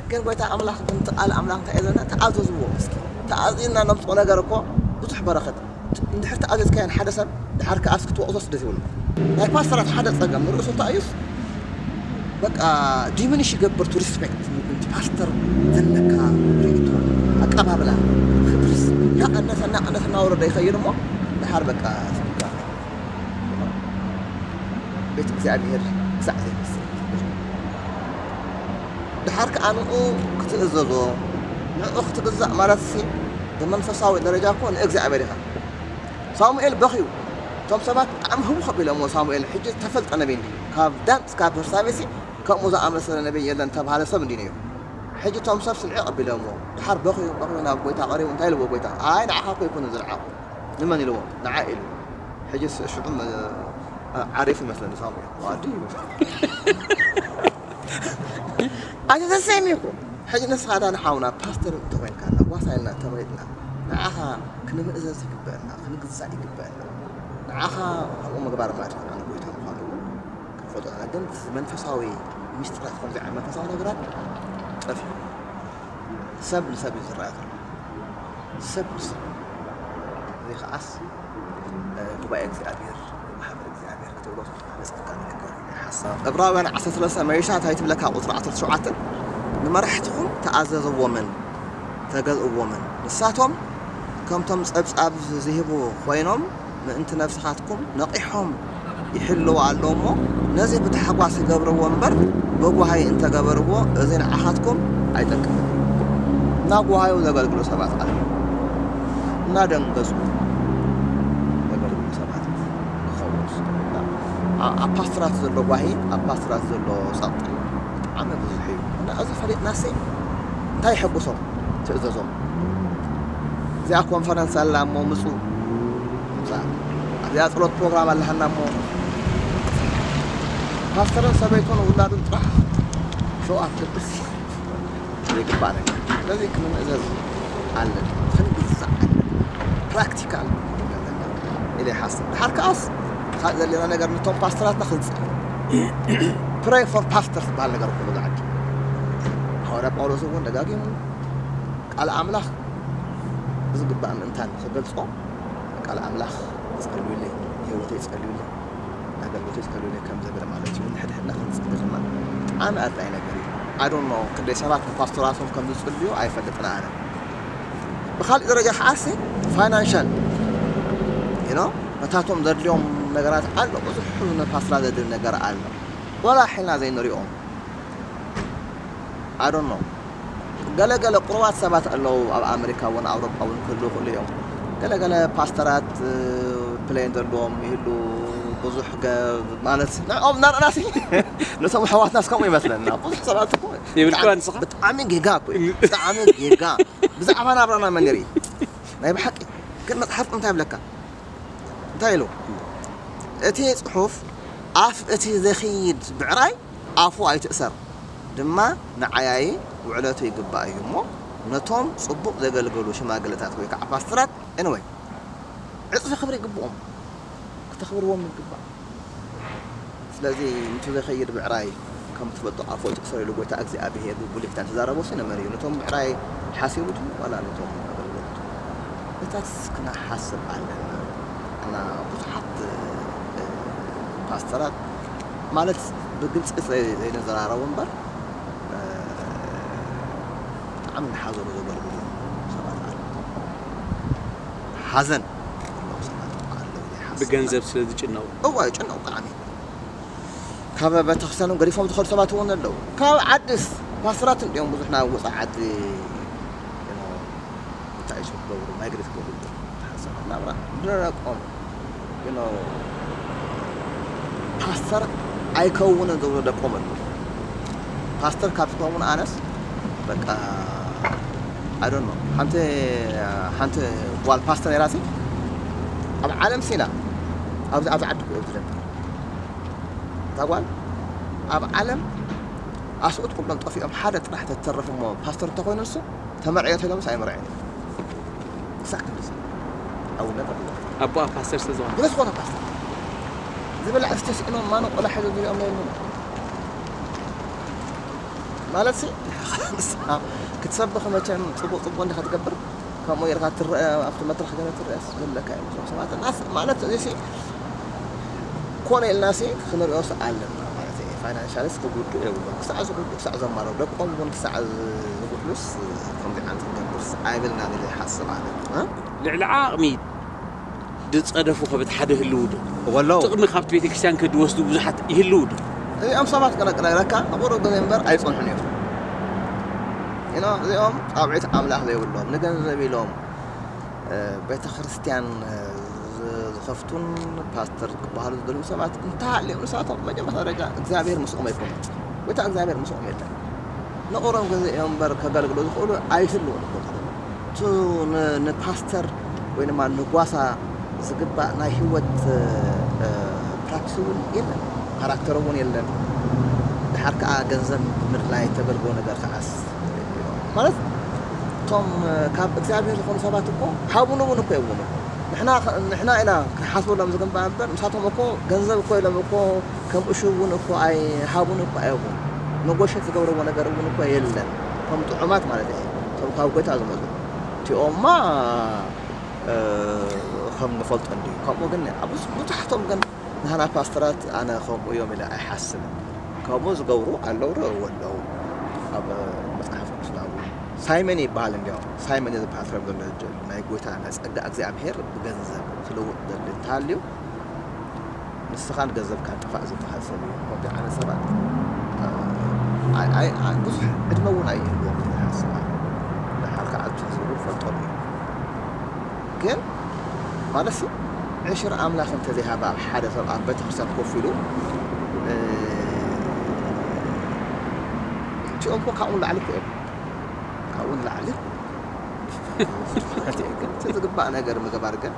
ግን ጎይታ ኣምላኽ ግን ቃል ኣምላኽ እንታይ ዘና ተኣዘዝዎ እስኪ ተኣዚዝና ነምፅኦ ነገር እኮ ብዙሕ በረኸት እንድሕር ተኣዘዝካዮን ሓደ ሰብ ድሓር ከኣ እስኪ ትወቕሶ ስደት ይብሉ ናይ ፓስተራት ሓደ ፀገም ንርእሱ እንታይ እዩስ በቃ ዲሚኒሽ ይገብር ቱ ሪስፔክት ፓስተር ዘለካ ርእቶ ኣቀባብላ ክብርስ እናቐነሰ እናቐነሰ እናወረደ ይኸይድ እሞ ድሓር በቃ ቤት እግዚኣብሔር ክሳዕ ዘይመስል ድሓር ከዓ ንኡ ክትእዘዞ ንኡ ክትግዛእ ማለት ሲ ብመንፈሳዊ ደረጃ እኮ ንእግዚኣብሔር ኢኻ ሳሙኤል በኽዩ እቶም ሰባት ብጣዕሚ ህቡ ከቢሎምዎ ሳሙኤል ሕጂ ዝተፈልጠ ነቢይ ካብ ዳን እስካብ በርሳቤሲ ከምኡ ዝኣመሰለ ነቢይ የለን ተባሃለ ሰብ እንዲዩ ነይሩ ሕጂ እቶም ሰብ ስምዒ ቀቢሎምዎ ድሓር በኽዩ በኽዩ ናብ ጎይታ ቀሪቡ እንታይ ኢልዎ ጎይታ ኣይ ንዓኻ እኮ ይኮኑ ዝለዓኹ ንመን ኢልዎ ንዓ ኢሉ ሕጂ ሽዑ ዓሪፍ ይመስለኒ ሳሙኤል ኣቲ ተሰሚኹ ሕጂ ንስኻ ዳ ንሓውና ፓስተር እንተኮይንካ ዋሳይና ተመሪጥና ንዓኻ ክንምእዘዝ ይግበአና ክንግዛእ ይግበአና ንዓኻ ከምኡ ምግባር ማለት ንጎይታ ምዃኑ እውን ክንፈልጦ ኢና ግን መንፈሳዊ ሚስጥራት ከምዚ ዓይነት መንፈሳዊ ነገራት ጠፊኡ ሰብ ንሰብ እዩ ዝረኣ ዘሎ ሰብ ንሰብ እዚ ከዓስ ጉባኤ እግዚኣብሔር ማሕበር እግዚኣብሔር ክትብሎ እብራውያን ዓሰርተ ሰለስተ መሪሻ እንታይ ትብለካ ቁፅሪ ዓሰርተ ሸውዓተ ንመራሕትኹም ተኣዘዝዎምን ተገዝእዎምን ንሳቶም ከምቶም ጸብጻብ ዝህቡ ኮይኖም ምእንቲ ነፍስኻትኩም ነቒሖም ይሕልዋ ኣለዉ እሞ ነዚ ብታሕጓስ ይገብርዎ እምበር ብጓሃይ እንተገበርዎ እዚ ንዓኻትኩም ኣይጠቅምን እናጓሃዩ ዘገልግሉ ሰባት ኣለዉ እናደንገጹ ዘገልግሉ ሰባት ክኸውን ኣብ ፓስትራት ዘሎ ጓሂ ኣብ ፓስትራት ዘሎ ጸቕጢ ብጣዕሚ ብዙሕ እዩ እና እዚ ፈሊጥናሲ እንታይ ይሐጉሶም ትእዘዞም። እዚኣ ኮንፈረንስ ኣላ እሞ ምፁ። ምፃእ። ኣብዚኣ ፀሎት ፕሮግራም ኣለሃና እሞ ፓስተርን ሰበይቱን ውላዱን ጥራሕ ሸው ኣፍ ልብስ ዘይግባእ ነገር። ስለዚ ክንእዘዝ ኣለና፣ ክንግዛእ ኣለና። ፕራክቲካል ኢለ ይሓስብ። ድሓር ከኣስ ካልእ ዘለና ነገር ነቶም ፓስተራትና ክንፅእ። ፕሬይ ፎር ፓስተር ዝበሃል ነገር ኩሉ ዓዲ። ሃዋርያ ጳውሎስ እውን ደጋጊሙ ቃል ኣምላኽ ብዝግባእ ምእንታን ክገልጾ ቃል ኣምላኽ ጸልዩለይ፣ ንህይወተይ ጸልዩለይ፣ ንኣገልግሎተይ ጸልዩለይ ከም ዘበለ ማለት እዩ። ንሕድሕድና ክንጽሊ ድማ ብጣዕሚ ኣድላይ ነገር እዩ። ኣዶኖ ክንደይ ሰባት ንፓስቶራቶም ከም ዝጽልዩ ኣይፈልጥን ኣነ። ብኻልእ ደረጃ ከዓሲ ፋይናንሻል you know ነታቶም ዘድልዮም ነገራት ኣሎ። ብዙሕ ንፓስቶራት ዘድሊ ነገር ኣሎ። ወላ ሕልና ዘይንሪኦም ኣዶኖ ገለገለ ቅሩባት ሰባት ኣለዉ ኣብ ኣመሪካ እውን ኣውሮጳ እውን ክህሉ ይኽእሉ እዮም። ገለገለ ፓስተራት ፕሌን ዘለዎም ይህሉ ብዙሕ ገብ ማለት ንዕኦም እናርኣና ሲ ነቶም ኣሕዋትና እስከምኡ ይመስለና ብዙሕ ሰባት እኮ ይብልካ ብጣዕሚ- ንስኻ? ብጣዕሚ ጌጋ እኮ እዩ። ብጣዕሚ ጌጋ ብዛዕባ ናብራና መን ይርኢ ናይ ብሓቂ ግን መፅሓፍ እንታይ ይብለካ እንታይ ኢሉ እቲ ፅሑፍ ኣፍ እቲ ዘኽይድ ብዕራይ ኣፉ ኣይትእሰር ድማ ንዓያይ ውዕለቱ ይግባእ እዩ እሞ ነቶም ፅቡቕ ዘገልገሉ ሽማግለታት ወይ ከዓ ፓስተራት anyway ዕፅፊ ክብሪ ይግብኦም ክተኽብርዎም ይግባእ ስለዚ ንቱ ዘይኸይድ ብዕራይ ከም ትፈልጦ ኣፉ ኣይትእሰር ኢሉ ጎይታ እግዚኣብሄር ብብሉይ ኪዳን ተዛረቦ ሲ ንመን እዩ ነቶም ብዕራይ ሓሲቡ ድዩ ዋላ ነቶም ኣገልገልቱ እታስ ክነሓስብ ኣለና እና ብዙሓት ፓስተራት ማለት ብግልፂ ዘይንዘራረቡ እምበር ብጣዕሚ ንሓዘኑ ዘገልግሉ ሰባት ኣለ ሓዘን ኣለዉ ሰባት ኣለዉ ብገንዘብ ስለ ዝጭነቑ እዋ ይጭነቑ ብጣዕሚ ካብ ቤተክርስትያኖም ገዲፎም ዝኸዱ ሰባት እውን ኣለዉ ካብ ዓድስ ፓስተራት እንዲኦም ብዙሕ ናብ ወፃኢ ዓዲ እንታይ እዩ ክገብሩ ማይግሬት ክገብሩ ሓሳብ ናብራ ደረቆም you know ፓስተር ኣይከውንን ዝብሉ ደቆም ኣለዉ ፓስተር ካብ ዝከውን ኣነስ በቃ I don't know ሓንቲ ሓንቲ ጓል ፓስተር ነራሲ ኣብ ዓለም ሲና ኣብዚ ኣብዚ ዓዲ ክእብ ዝነብር እታ ጓል ኣብ ዓለም ኣስኡት ኩሎም ጠፊኦም ሓደ ጥራሕ ተተረፉ እሞ ፓስተር እንተኮይኑ ንሱ ተመርዕዮ ተሎም ኣይመርዕን ክሳዕ ክንድዚ ኣውነት ኣለዎ ኣቦኣ ፓስተር ስለ ዝኾነ ብለ ዝኾነ ፓስተር ዝበላ እስቲ ስእኖም ማኖ ቆላ ሒዞ ዝሪኦም የሉን ማለት ሲ ክትሰብኽ መቸም ፅቡቅ ፅቡቅ እንዲኻ ትገብር ከምኡ ጌርካ ትረአ ኣብቲ መድረክ ገለ ትረአ ዘለካ እዮም እዞም ሰባት እናስ ማለት እዚ ሲ ኮነ ኢልና ሲ ክንሪኦ ኣለና ማለት እዩ ፋይናንሻልስ ክጉድኡ የብሎም ክሳዕ ዝጉዱ ክሳዕ ዘማረው ደቆም እውን ክሳዕ ዝጉድሉስ ከምዚ ዓይነት ክገብርስ ኣይብልና ኢለ ይሓስብ ኣነ ልዕሊ ዓቕሚ ዝጸደፉ ከብት ሓደ ህልው ዶ ወለው ጥቕሚ ካብቲ ቤተ ክርስቲያን ከድወስዱ ብዙሓት ይህልው ዶ እዚኦም ሰባት ቅረቅረረካ ንቁሩብ ግዜ እምበር ኣይጸንሑን እዮም ኢና እዚኦም ጻውዒት ኣምላኽ ዘይብሎም ንገንዘብ ኢሎም ቤተ ክርስቲያን ዝኸፍቱን ፓስተር ክበሃሉ ዝደልዩ ሰባት እንተሃልዮም ንሳቶም መጀመርታ ደረጃ እግዚኣብሔር ምስኦም ኣይኮኑን ወይ እግዚኣብሔር ምስኦም የለን ንቑሮም ግዜ እዮም እምበር ከገልግሉ ዝኽእሉ ኣይህልውን እኮ እቲ ንፓስተር ወይ ድማ ንጓሳ ዝግባእ ናይ ህይወት ፕራክቲስ እውን የለን ካራክተር እውን የለን ድሓር ከዓ ገንዘብ ምድላይ ተገልግሎ ነገር ከዓስ ማለት እቶም ካብ እግዚኣብሔር ዝኾኑ ሰባት እኮ ሃቡን እውን እኮ የብሉን ንሕና ንሕና ኢና ክንሓስበሎም ዝግባእ እምበር ንሳቶም እኮ ገንዘብ እኮ ኢሎም እኮ ከም እሹ እውን እኮ ኣይሃቡን እኮ ኣየኹም ነጎሸት ዝገብርዎ ነገር እውን እኮ የለን ከም ጥዑማት ማለት እዩ እቶም ካብ ጎይታ ዝመፁ እቲኦማ ከም ንፈልጦ እንዲ ከምኡ ግን ብዙሓቶም ግን ንሃና ፓስተራት ኣነ ከምኡ እዮም ኢለ ኣይሓስብን ከምኡ ዝገብሩ ኣለዉ ርእ ወለዉ ኣብ መፅሓፍ ቅዱስና እውን ሳይመን ይበሃል እንዲያው ሳይመን እዚ ፓስተር ዘሎ ናይ ጎይታ ናይ ፀጋ እግዚኣብሔር ብገንዘብ ክልውጥ ዘብል እንተሃልዩ ንስኻን ገንዘብካን ጥፋእ ዝበሃል ሰብ እዩ። ከምዚ ዓይነት ሰባት ኣይ ኣይ ኣይ ብዙሕ ዕድመ እውን ኣይህልዎም ኢለ ይሓስብ ኣነ። ደሓር ከዓ እቲ ህዝቢ እውን ይፈልጦም እዩ። ግን ማለት ሲ ዕሽር ኣምላኽ እንተዘይሃበ ኣብ ሓደ ሰብ ኣብ ቤተክርስትያን ኮፍ ኢሉ እቲኦም እኮ ካብኡ ንላዕሊ እኮ እዮም። ካብኡ ንላዕሊ ማለት እዩ። ግን እቲ ዝግባእ ነገር ምግባር ግን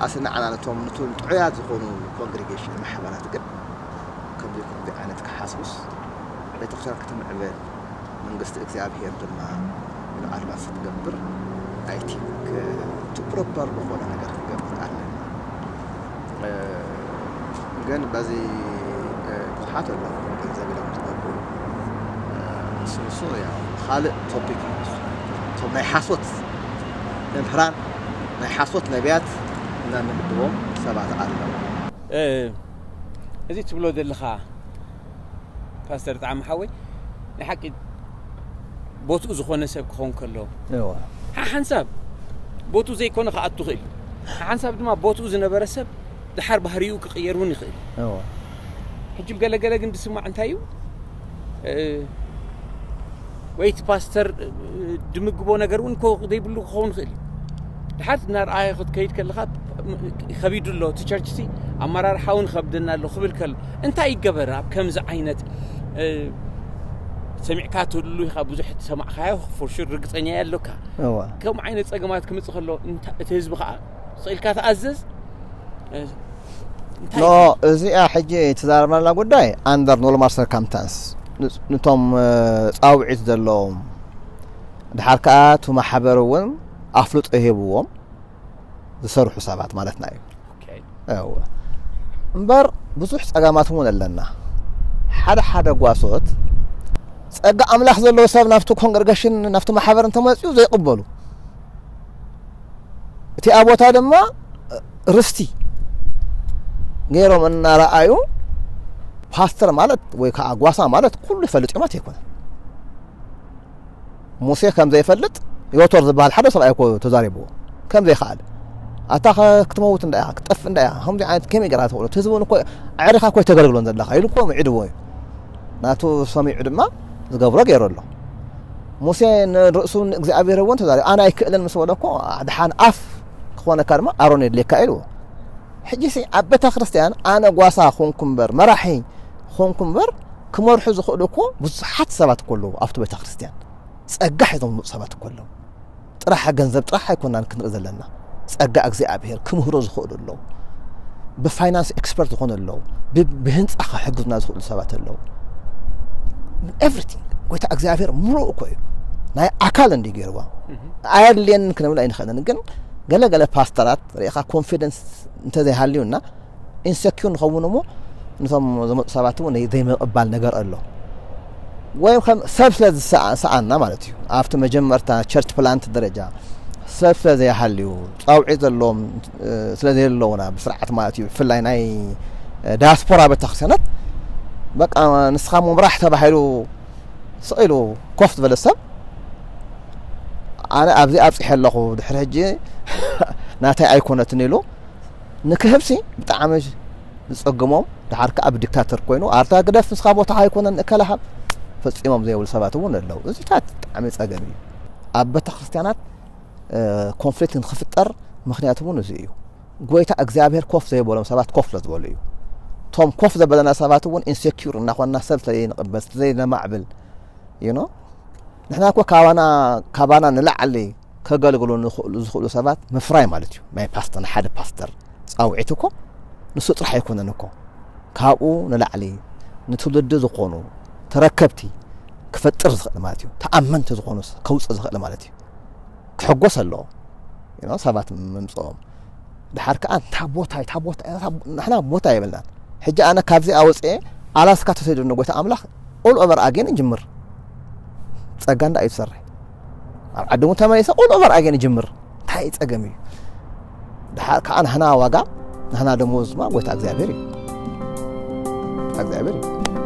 ኣስናዕና ነቶም ንቱን ጥዑያት ዝኾኑ ኮንግሪጌሽን ማሕበራት ግን ከምዚ ከምዚ ዓይነት ክሓስቡስ ቤተክርስትያን ክትምዕብል መንግስቲ እግዚኣብሔር ድማ ኣድቫንስ ክትገብር ኣይ ቲንክ እቲ ፕሮፐር ዝኾነ ነገር ክትገብር ኣለና። ግን በዚ ብዙሓት ኣለዉ ገንዘብ ኢሎም ዝገብሩ ንስንሱ ካልእ ቶፒክ እዩ። እቶም ናይ ሓሶት መምህራን ናይ ሓሶት ነቢያት እና ንምድቦም ሰባት ኣለዉ። እዚ ትብሎ ዘለኻ ፓስተር ጣዕሚ ሓወይ ናይ ሓቂ ቦትኡ ዝኾነ ሰብ ክኸውን ከሎ ሓንሳብ ቦትኡ ዘይኮነ ክኣቱ ክእል ሓንሳብ ድማ ቦትኡ ዝነበረ ሰብ ድሓር ባህሪኡ ክቕየር እውን ይኽእል። ሕጂ ገለገለ ግን ዝስማዕ እንታይ እዩ? ወይ እቲ ፓስተር ድምግቦ ነገር እውን ዘይብሉ ክኸውን ይኽእል እዩ። ድሓር እናርኣየ ክትከይድ ከለኻ ከቢዱ ኣሎ እቲ ቸርች ሲ ኣመራርሓ እውን ከብደና ኣሎ ክብል ከሎ እንታይ ይገበር ኣብ ከምዚ ዓይነት ሰሚዕካ ትህሉ ኢኻ ብዙሕ ሰማዕካዮ ፎርሹር ርግፀኛ ኣለካ። ከምኡ ዓይነት ፀገማት ክምፅእ ከሎ እቲ ህዝቢ ከዓ ስኢልካ ተኣዘዝ። ኖ እዚኣ ሕጂ ትዛረብናላ ጉዳይ under normal circumstance ንቶም ፃውዒት ዘለዎም ድሓር ከዓ እቲ ማሕበር እውን ኣፍልጦ ሂብዎም ዝሰርሑ ሰባት ማለትና እዩ። እምበር ብዙሕ ፀጋማት እውን ኣለና። ሓደ ሓደ ጓሶት ፀጋ ኣምላኽ ዘለዎ ሰብ ናብቲ ኮንግረገሽን ናብቲ ማሕበር እንተመፅኡ ዘይቕበሉ እቲኣ ቦታ ድማ ርስቲ ገይሮም እናረኣዩ ፓስተር ማለት ወይ ከዓ ጓሳ ማለት ኩሉ ይፈልጥ እዮም ኣይኮነ። ሙሴ ከም ዘይፈልጥ ዮቶር ዝበሃል ሓደ ሰብኣይ እኮ ተዛሪብዎ ከም ዘይከኣለ ኣታ ክትመውት እንዳ ክትጠፍ እንዳ ከምዚ ዓይነት ከመይ ገራ ትኽእሎ ህዝቡን እኮ ኣዕሪኻ እኮ ተገልግሎን ዘለኻ ኢሉ እኮ ምዒድዎ እዩ። ናቱ ሰሚዑ ድማ ዝገብሮ ገይሩ ኣሎ። ሙሴ ንርእሱ ንእግዚኣብሔር እውን ተዛሪቡ ኣነ ኣይክእልን ምስ በሎ እኮ ድሓን ኣፍ ክኾነካ ድማ ኣሮን የድልየካ ኢልዎ። ሕጂ ሲ ኣብ ቤተ ክርስቲያን ኣነ ጓሳ ኾንኩ እምበር መራሒ ኾንኩ እምበር ክመርሑ ዝኽእሉ እኮ ብዙሓት ሰባት እኮ ኣለዉ ኣብቲ ቤተ ክርስቲያን ጸጋ ሒዞም ዝመፁ ሰባት እኮ ኣለዉ። ጥራሕ ገንዘብ ጥራሕ ኣይኮናን ክንርኢ ዘለና ጸጋ እግዚኣብሔር ክምህሩ ዝኽእሉ ኣለዉ። ብፋይናንስ ኤክስፐርት ዝኾኑ ኣለዉ። ብህንፃ ክሕግዙና ዝኽእሉ ሰባት ኣለዉ። ኤቭሪቲንግ ጎይታ እግዚኣብሔር ሙሉእ እኮ እዩ። ናይ ኣካል እንዲ ገይርዋ ኣየድልየንን ክንብል ኣይንኽእልን። ግን ገለ ገለ ፓስተራት ርኢኻ ኮንፊደንስ እንተዘይሃልዩና ኢንሰኪር ንኸውን እሞ ነቶም ዝመፁ ሰባት እውን ዘይምቕባል ነገር ኣሎ። ወይም ከም ሰብ ስለ ዝሰኣና ማለት እዩ። ኣብቲ መጀመርታ ቸርች ፕላንት ደረጃ ሰብ ስለ ዘይሃልዩ ፃውዒት ዘለዎም ስለ ዘየለውና ብስርዓት ማለት እዩ። ብፍላይ ናይ ዳያስፖራ ቤተክርስትያናት በቃ ንስኻ ምምራሕ ተባሂሉ ስቕ ኢሉ ኮፍ ዝበለ ሰብ ኣነ ኣብዚ ኣብፂሐ ኣለኹ ድሕሪ ሕጂ ናተይ ኣይኮነትን ኢሉ ንክህብሲ ብጣዕሚ ዝፀግሞም ድሓር ከዓ ብዲክታተር ኮይኑ ኣርታ ግደፍ ንስኻ ቦታ ኣይኮነን እከለ ሃብ ፈፂሞም ዘይብሉ ሰባት እውን ኣለዉ። እዚታት ብጣዕሚ ፀገም እዩ። ኣብ ቤተክርስትያናት ኮንፍሊክት ንክፍጠር ምክንያት እውን እዚ እዩ። ጎይታ እግዚኣብሔር ኮፍ ዘይበሎም ሰባት ኮፍ ስለዝበሉ እዩ። እቶም ኮፍ ዘበለና ሰባት እውን ኢንሴኪር እናኾንና ሰብ ስለዘይንቕበል ስለዘይነማዕብል you know ንሕና እኮ ካባና ካባና ንላዕሊ ከገልግሉ ዝኽእሉ ሰባት ምፍራይ ማለት እዩ። ናይ ፓስተር ንሓደ ፓስተር ፃውዒት እኮ ንሱ ጥራሕ ኣይኮነን እኮ ካብኡ ንላዕሊ ንትውልዲ ዝኾኑ ተረከብቲ ክፈጥር ዝኽእል ማለት እዩ። ተኣመንቲ ዝኾኑ ከውፅእ ዝኽእል ማለት እዩ። ክሕጎስ ኣለዎ ሰባት ምምፅኦም። ድሓር ከዓ እንታ ቦታ እታ ቦታ ንሕና ቦታ የብልናን። ሕጂ ኣነ ካብዚ ኣወፅኤ ኣላስካ ተሰይዶ ንጎይታ ኣምላኽ ኦል ኦቨር ኣጌን ይጅምር። ፀጋ እንዳ እዩ ትሰርሕ ኣብ ዓዲ እውን ተመሊሰ ኦል ኦቨር ኣጌን ይጅምር። እንታይ እዩ ፀገም እዩ? ድሓር ከዓ ናህና ዋጋ ናህና ደሞዝ ድማ ጎይታ እግዚኣብሔር እዩ። እግዚኣብሔር እዩ።